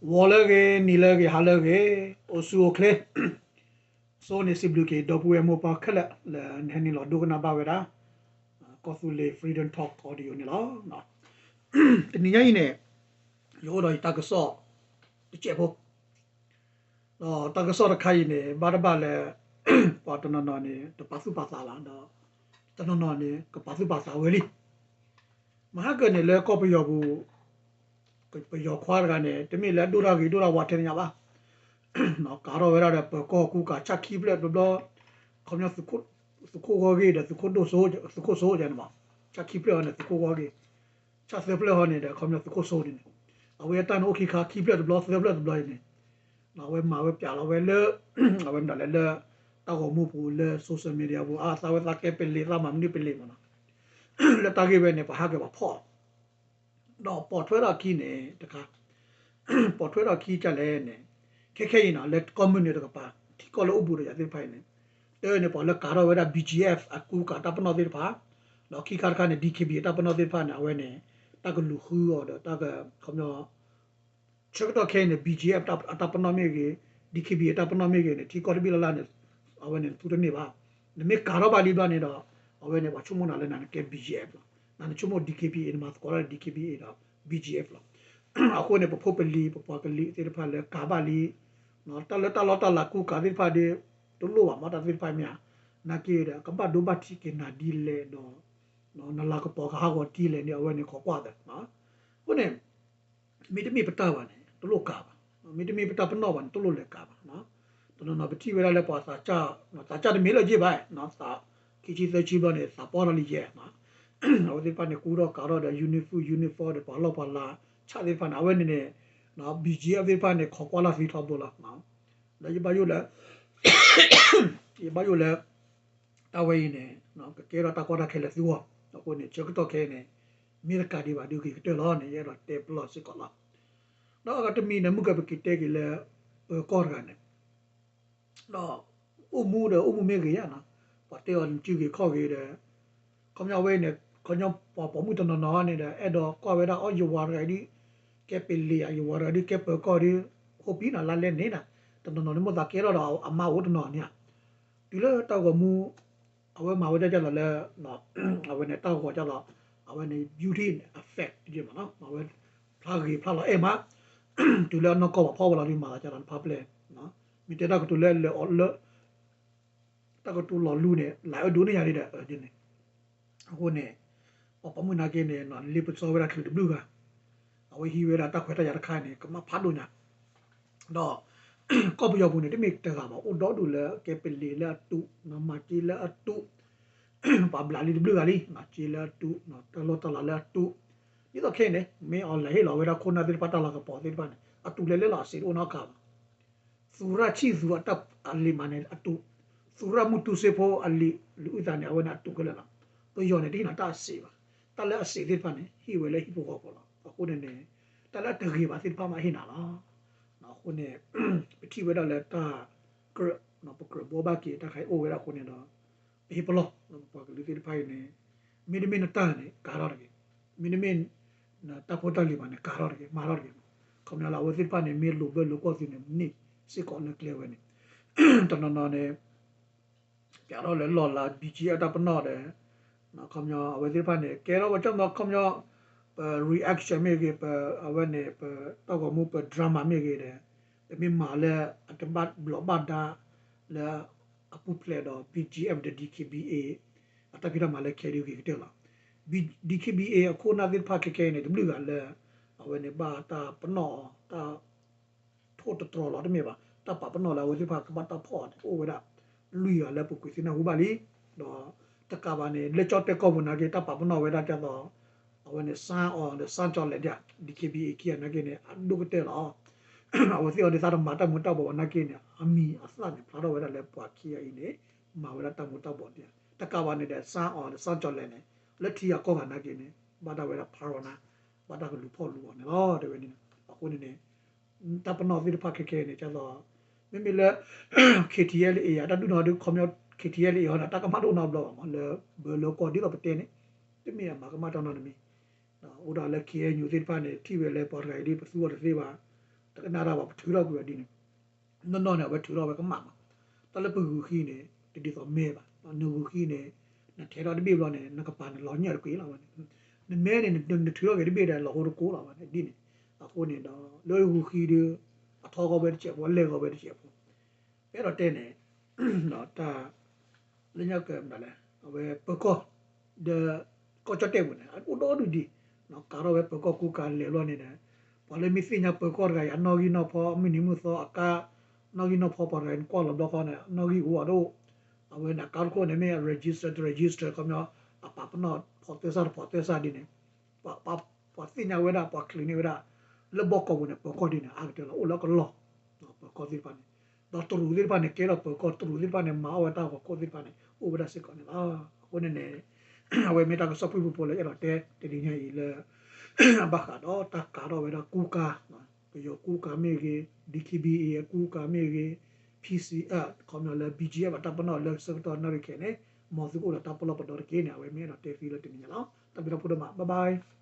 ဂီၤလၢအဂ့ၤ, နံၤလၢအဂ့ၤ, ဟါလၢအဂ့ၤ, အိၣ်ဆူၣ်အိၣ်ချ့, ဆိန့ၣ်စံးဘျုးက့ၤ ဒီပုၢ်ဝဲၢ်မိၢ်ပၢ်ခဲလၢာ် လၢနဟဲနုာ်လီၤဒိကနၣ်ဘၣ်ဝဲဒၣ် ကီၢ်သူလ့ၤ Freedom Talk Audio န့ၣ်လီၤ. တနံၤညါအံၤန့ၣ် ယအိၣ်ဒီးယတၢ်ကစီၣ်တစဲးဖိ ဒီးတၢ်ကစီၣ်တခါအံၤန့ၣ် ဘၣ်တဘၣ်လၢ ပှၤတနီၤနီၤန့ၣ် တပာ်သူၣ်ပာ်သးဘၣ်, ဒီးတနီၤနီၤန့ၣ် ကပာ်သူၣ်ပာ်သးဝဲလံ. မဟါကၢန့ၣ်လၢကီၢ်ပယီၤပူၤ ပယီၤခွါတဂၤန့ၣ် တမ့ၢ်လၢအဒိၣ်တၢ်ဂ့ၤဒိၣ်တၢ်ဝါထဲန့ၣ်ညါဘၣ်, ကၤထီၣ်ဝဲဒၣ်ဒီးပၢၤကီၢ်ကူကၤ ဆၣ်ခံဖျၢၣ်တဘျီဘျီ, ခီပညီ သုးခိၣ်ဂီၢ်ဂ့ၢ်ဒီး သုးခိၣ်စိန့ၣ်မး, ဆၣ်ခံဖျၢၣ်ဟီန့ၣ် သုးခိၣ်ဂီၢ်ဂ့ၢ်, ဆၣ်သၢဖျၢၣ်ဟီန့ၣ်ဒီး ခီပညီ သုးခိၣ်စိန့ၣ်န့ၣ်, အဝဲအတၢ်န့ၣ်အိၣ်ခံခါ ခံဖျၢၣ်တဘျီ သၢဖျၢၣ်တဘျီအံၤန့ၣ် အဝဲမၤဝဲပျးလီၤဝဲလၢ အဝဲမနုၤလဲၣ်လၢ တၢ်ဂီၤမူပူၤလၢ social media ပူၤ အသးဝဲသးကဲပလံၤ သးမၤမနုၤပလံၤမးနီၤ, လၢတၢ်ဂ့ၢ်ဝဲန့ၣ် ပှၤဟးက့ၤပှၤဖီၣ် ဒီးပိာ်ထွဲထီၣ်အခံန့ၣ်တခါ, ပိာ်ထွဲထီၣ်အခံဒ်လဲၣ်န့ၣ်, ခဲခဲအံၤနီၤ လၢကီၢ်မုၢ်နုာ်တကပၤ ထံကီၢ်လၢအိၣ်ဘူးဒီးယၤသ့ၣ်တဖၣ်အံၤန့ၣ်, တၢန့ၣ် ပှၤလၢကၤထီၣ်ဝဲဒၣ် ဘီၣ်ကၠံၣ်အ့ၣ် အကူကၤတၢ်ပနီၣ်သ့ၣ်တဖၣ်, ဒီးခံခါတခါန့ၣ် DKBA အတၢ်ပနီၣ်သ့ၣ်တဖၣ်န့ၣ် အဝဲန့ၣ် တၢ်ကလူၤဃုအီၤဒီးတၢ်က ခီပညီ ဆၢကတီၢ်ခဲအံၤန့ၣ် ဘီၣ်ကၠံၣ်အ့ၣ် အတၢ်ပနီၣ်မ့ၢ်ဂ့ၤ, DKBA အတၢ်ပနီၣ်မ့ၢ်ဂ့ၤန့ၣ် ထံကီၢ်တဘ့ၣ်လၢ်လၢ်န့ၣ် အဝဲန့ၣ် နသူတန့ၢ်ဘၣ်. နမ့ၢ်ကၤထီၣ်ဘၣ်လံဘျီန့ၣ်ဒီး အဝဲန့ၣ် ပှၤဆိကမိၣ်နၤလၢနၤနကဲ ဘီၣ်ကၠံၣ်အ့ၣ်လီၤ. နၤနဆိကမိၣ် DKBA နမၤသကိးတၢ်ဒီး DKBA ဒီး ဘီၣ်ကၠံၣ်အ့ၣ်လီၤ. အဃိန့ၣ် ပဖိပလံၤ ပပှၤကလုာ်သ့ၣ်တဖၣ်လၢကၤဘၣ်လံ တၢ်လၢတၢ်လီၢ်တၢ်လၤကူကၤသ့ၣ်တဖၣ်ဒီး တလိၣ်ဘၣ်မ့ၢ်တၢ်သ့ၣ်တဖၣ်မ့ၢ်ဧါ, နာ်က့ဒီး ကဘၣ်ဒိဘၣ်ထံးက့ၤနၤဒ်လဲၣ်ဒီး နလၤကပီၤကဟးဂီၤဒ်လဲၣ်န့ၣ် အဝဲန့ၣ်ခိးကွၢ်သး. အဃိန့ၣ် မ့တမ့ၢ်ပတၢ်ဘၣ်န့ၣ် တလိၣ်ကၤဘၣ်, မ့တမ့ၢ်ပတၢ်ပနီၣ်ဘၣ်န့ၣ် တလိၣ်လဲၤကၤဘၣ်. တနီၤနီၤပထံၣ်ဝဲဒၣ်လၢပှၤသးစၢ် သးစၢ်တမ့ၢ်လၢၤက့ဘၣ်, သးခံဆံသၢဆံဘျီန့ၣ် သးပှၢ်ထီၣ်လံယဲၢ် အဝဲသ့ၣ်တဖၣ်န့ၣ် ကူထီၣ်ကၤထီၣ်ဒီး uniform uniform ဒီးပှၤလီၢ်ပှၤလၤ ဆၣ်သ့ၣ်တဖၣ်န့ၣ် အဝဲန့ၣ်န့ၣ် ဘီၣ်ကၠံၣ်အ့ၣ်သ့ၣ်တဖၣ်န့ၣ် ခိးကွၢ်လၢ်သံထီဘိလီၤ. လၢယဘၣ်ယိၣ်လၢ ယဘၣ်ယိၣ်လၢ တၢ်ဝဲအံၤန့ၣ် ကကဲထီၣ်တၢ်ကီတၢ်ခဲလၢသုဂီၢ်, အဃိန့ၣ် ဆၢကတီၢ်ခဲအံၤန့ၣ် မ့ၢ်တကးဒံးဘၣ်ဒုးဂ့ၤကတၢၢ်လီၤန့ၣ် ယအဲၣ်ဒိးတဲပလီၢ်စ့ၢ်ကီးလီၤ. ဒီးအဂၤတမံၤန့ၣ် မုၢ်ကပက့ၤတဲက့ၤလၢ ပၢၤကီၢ်တဂၤန့ၣ် ဒီးအိၣ်မူဒီးအိၣ်မူမ့ၢ်ဂ့ၤဧါနီၤ, ပှၤတဲအီၤနစုဂ့ၤခီၣ်ဂ့ၤဒီး ခီပညီဝဲန့ၣ် ခီပညီပှၤပိာ်မုၣ်တနီၤနီၤန့ၣ်ဒီး အဲၣ်ဒိးကွၢ်ဝဲဒၣ်အီၣ်ယဝၤတဂၤအံၤဒုး ကဲပလံၤဧါ, ယဝၤတဂၤဒုးကဲပၢၤကီၢ်ဒုး အိၣ်ပံၤနီၤလါလဲန့ၣ်နီၤ, တနီၤနီၤန့ၣ်မိၢ်သးကဲထီၣ်ဒီးအမါအိၣ်တနီၤန့ၣ်ဧါ, တုၤလၢတၢ်ဂီၤမူ အဝဲမၤဝဲဒၣ်ဒ်သိးလၢ အဝဲန့ၣ်တၢ်ဂီၤဒ်သိး အဝဲန့ၣ် beauty effect ဒ်မးနီၤ, အဝဲဖျါဂ့ၤဖျါလီၤအဲၣ်မး, တုၤလၢအနီၢ်ကီၢ်ပှၤဖီၣ်ဝဲလီၤဒ်မးသးကဒီးတဖၣ်ပျဲၢ်, မ့ၢ်တဲတၢ်ကတိၤလၢလၢ တၢ်ကတိၤလီၤလူၤန့ၣ် လၢအဒိးန့ၢ်ယၤဒ်ဒီးန့ၣ်, အဃိန့ၣ် ပှၤပိာ်မုၣ်နာ်က့န့ၣ် လ့ပစီဝဲဒၣ်ချုးတဘျုးဂၤ, အဝဲဟံးဝဲဒၣ်တၢ်ခွဲးတၢ်ယာ်တခါန့ၣ် ကမၣ်ဖးဒိၣ်ညါ, ဒီး ကီၢ်ပယီၤပူၤန့ၣ် တမ့ၢ်တဂၤဘၣ် အိၣ်ဒီဒူၣ်လၢကဲပလံၤလၢအတူး, မၤစ့လၢအတူး, ပှၤဘျးလံတဘျုးဂၤလံ, မၤစ့လၢအတူး, တၢ်လီၢ်တၢ်လၤလၢအတူး, ဒ်သိးခဲအံၤန့ၣ် မ့ၢ်အီၤလဲၤဟ့ၣ်လီၤဝဲဒၣ်ခိၣ်နၢ်သ့ၣ်တဖၣ်တၢ်လၤကပီၤသ့ၣ်တဖၣ်န့ၣ် အတူးလဲၤလဲၤလီၤအစံးတအိၣ်နီတခါဘၣ် သူရဆံသူအတၢ်အလံာ်မးန့ၣ် အတူး, သူရမုၢ်တူစ့ဖိအလံာ် လူၤအုၣ်သးန့ၣ် အဝဲန့ၣ်အတူးခဲလၢာ်လီၤ. ပယီၤန့ၣ် တဟ့ၣ်နၤတၢ်အစံးဘၣ်. တၢ်လၢအစံးသ့ၣ်တဖၣ်န့ၣ် ဟ့ၣ်ဝဲလၢဟံၣ်ဖိဃီဖိလီၤ. အဃိန့ၣ်န့ၣ် တၢ်လၢအတဂ့ၤဘၣ်သ့ၣ်တဖၣ်မးဟ့ၣ်နၤလီၤ. အဃိန့ၣ် ပထံၣ်ဝဲဒၣ်လၢတၢ်ကြၢး ပကြၢးဘှီဘၣ်က့ၤတၢ်ခါအံၤအိၣ်ဝဲဒၣ်အဃိန့ၣ်ဒီး ပဟ့ၣ်ပလီၢ် ပပှၤကလုာ်သ့ၣ်တဖၣ်အံၤန့ၣ် မ့တမ့ၢ်နတၢ်န့ၣ် ကၤထီၣ်တဂ့ၤ, မ့တမ့ၢ် တၢ်ဖိတၢ်လံၤမးန့ၣ် ကၤထီၣ်တဂ့ၤ, မၤထီၣ်တဂ့ၤ. ခီပညီလၢအဝဲသ့ၣ်တဖၣ်န့ၣ် မ့ၢ်လိာ်ဘၢလိာ်ကွီၢ်သုန့ၣ် မ့ၢ်စ့ၢ်ကီးလၢကျဲဝဲန့ၣ် တနီၤနီၤန့ၣ် ပျးထီၣ်လၢလီၢ်လၤ ဘံကၠံအတၢ်ပနီၣ်ဒီး ခီပညီအဝဲသ့ၣ်တဖၣ်န့ၣ် ကဲထီၣ်ဝဲကၠီမီၤ ခီပညီ ပ reaction မ့ၢ်ဂ့ၤ ပ အဝဲန့ၣ် ပတၢ်ဂီၤမူ ပ drama မ့ၢ်ဂ့ၤဒီး ပမ့ၢ်မၤလၢအတဘၣ်ဘျီးဘၣ်ဒါ လၢအပူၤဖျဲးဒီး ဘံကၠံ ဒီး DKBA အတၢ်ဖံးတၢ်မၤလၢခဲဒုးဂ့ၤကတၢၢ်လီၤ. DKBA အခိၣ်နၢ်သ့ၣ်တဖၣ်ခဲခဲအံၤန့ၣ် တဘျုးဂၤလၢ အဝဲန့ၣ်ဘၣ်တၢ်ပနီၣ်အီၤ တၢ် ထိၣ်တတြီၤလီၤတမ့ၢ်ဘၣ်, တၢ်ပာ်ပနီၣ်လၢအဝဲသ့ၣ်တဖၣ်ကဘၣ်တၢ်ဖီၣ်အီၤန့ၣ် အိၣ်ဝဲဒၣ် လွံၢ်ဂၤလၢပူၤကွံာ်သုနၢ်ဟူဘၣ်လံ. ဒီးတကးဘၣ်န့ၣ် လၢကၠီၣ်တဲၣ်ကီၢ်ပူၤနာ်က့ တၢ်ပာ်ပနီၣ်ဝဲဒၣ်ဒ်သိး အဝဲန့ၣ် စၣ်အီၤဒီး စၣ်ကၠီၣ်လဲၣ်ဒၣ် DKBA ခံဂၤနာ်က့န့ၣ် အဒိၣ်ကတၢၢ်လီၤ. အဝဲသ့ၣ်အီၤဒ်သိးတမၤတၢ်မူၤတၢ်ဘှီးဘၣ်နာ်က့န့ၣ် အမံၤအသၣ်န့ၣ် ဖျါထီၣ်ဝဲဒၣ်လၢပှၤခံဂၤအံၤန့ၣ် မၤဝဲဒၣ်တၢ်မူၤတၢ်ဘှီးဒၣ်. တကးဘၣ်န့ၣ်ဒီး စၣ်အီၤဒီး စၣ်ကၠီၣ်လဲၣ်န့ၣ် လၢထံဂၤကီၢ်ဂၤနာ်က့န့ၣ် ဘၣ်ဒၣ်ဝဲဒၣ် power နၤ ဘၣ်တၢ်ကလူၤဖီၣ်လူၤအီၤန့ၣ်လီၤ တဲဝဲန့ၣ်. အဃိန့ၣ်န့ၣ် တၢ်ပနီၣ်သ့ၣ်တဖၣ်ခဲခဲန့ၣ် ဒ်သိး မ့မ့ၢ်လၢ KTLA အံၤ တၢ်ဒုးနီၢ်ဒုးခီပညီ KTLA အံၤန့ၣ် တၢ်ကမၣ်တအိၣ်နီတဘျီဘၣ်မး လၢဘၢလၢကီၢ်ဒ်သိးပတဲန့ၣ် တမ့ၢ်အမၤကမၣ်တၢ်နီတမံၤ အိၣ်ဒၣ်လၢ KNU သ့ၣ်တဖၣ်န့ၣ် ထံၣ်ဝဲလၢပှၤတဂၤအံၤဒ်ပသူအီၤတသ့ဘၣ်, တကနၣ်တၢ်ဘၣ် ပထုးထီၣ်ကွံာ်အီၤဒ်န့ၣ်, နီၢ်နီၢ်န့ၣ် အဝဲထုးထီၣ်ဝဲကမၣ်မး, တၢ်လၢပဂုာ်ဃံန့ၣ် တဒ်သိးမ့ၢ်ဘၣ်, နဂုာ်ဃံန့ၣ် နထဲးထီၣ်တဘ့ၣ်ဘျီန့ၣ် နကပၤန့ၣ်လီၤညၣ်တကွံာ်လီၤဘၣ်န့ၣ်, နမ့ၢ်န့ၣ် နထုးထီၣ်က့ၤတဘ့ၣ်ဒီး လီၤဟိတကိးလီၤဘၣ်န့ၣ် ဒ်န့ၣ်, အဃိန့ၣ်ဒီး လၢဂုာ်ဃံဒီး အထီဂီၢ်ဝဲတစဲးဖိ အလဲၢ်ဂီၢ်ဝဲတစဲးဖိ ပအဲၣ်ဒိးတဲန့ၣ် တၢ် လၢညါကမၤလဲၣ် အဝဲပၢၤကီၢ် ဒီး ကီၢ်ကၠီၣ်တဲၣ်ပူၤန့ၣ် အိၣ်ဒီဒူၣ်ဒံး, ကးထီၣ်ဝဲပၢၤကီၢ်ကူကၤလဲၤဘျီန့ၣ်ဒီး ပှၤလၢမ့ၢ်သ့ၣ်ညါပၢၤကီၢ်တဂၤအံၤ အနီၣ်ဂံၢ်နီၣ်ဖီ မုၢ်နံၤမုၢ်သီအကါ နီၣ်ဂံၢ်နီၣ်ဖီ ပှၤတဂၤအံၤနကွၢ်လီၤဘျီဃီန့ၣ် အနီၣ်ဂံၢ်အိၣ်အဒိၣ်, အဝဲန့ၣ် အကါတခိၣ်န့ၣ်မ့ၢ် register တ register ခီပညီ အပာ်ပနီၣ်ဖီသဲစးတဖီသဲစးဒ်န့ၣ် ပှၤသ့ၣ်ညါဝဲဒၣ် ပှၤချ့န့ၢ်ဝဲဒၣ် လၢဘီကီၢ်ပူၤန့ၣ် ပၢၤကီၢ်ဒ်န့ၣ် အါကတၢၢ်လီၤ အိၣ်လၢကလီၢ် ပၢၤကီၢ်သ့ၣ်တဖၣ်န့ၣ်, ဒီးတရူးသ့ၣ်တဖၣ်န့ၣ် ကဲထီၣ်ပၢၤကီၢ် တရူးသ့ၣ်တဖၣ်န့ၣ် မၤအီၣ်ဝဲတၢ်ဂီၤခိၣ်သ့ၣ်တဖၣ်န့ၣ် အိၣ်ဝဲဒၣ်စ့ၢ်ကီးန့ၣ်လီၤ. အဃိန့ၣ်န့ၣ် အဝဲမ့ၢ်တၢ်ကစီၣ်ဖုၣ်ဖုၣ်ဖိလၢအဲၣ်ဒိးတဲတနံၤညါအံၤလၢ ဘၣ်ဃးဒီးတၢ်ကးထီၣ်ဝဲဒၣ်ကူကၤ ပယီၤကူကၤမ့ၢ်ဂ့ၤ, DKBA အကူကၤမ့ၢ်ဂ့ၤ, PC ခီပညီလၢ BGF အတၢ်ပနီၣ်လၢဆၢကတီၢ်နၣ်ရံၣ်ခဲန့ၣ် မ်သုကအိၣ်ဒီးတၢ်ပလီၢ်ပဒီတက့ၢ်န့ၣ် အဝဲမ့ၢ်အဲၣ်ဒိးတဲသုလၢတနံၤညါလီၤ. တၢ်ဘျုးဒိၣ်မး bye bye.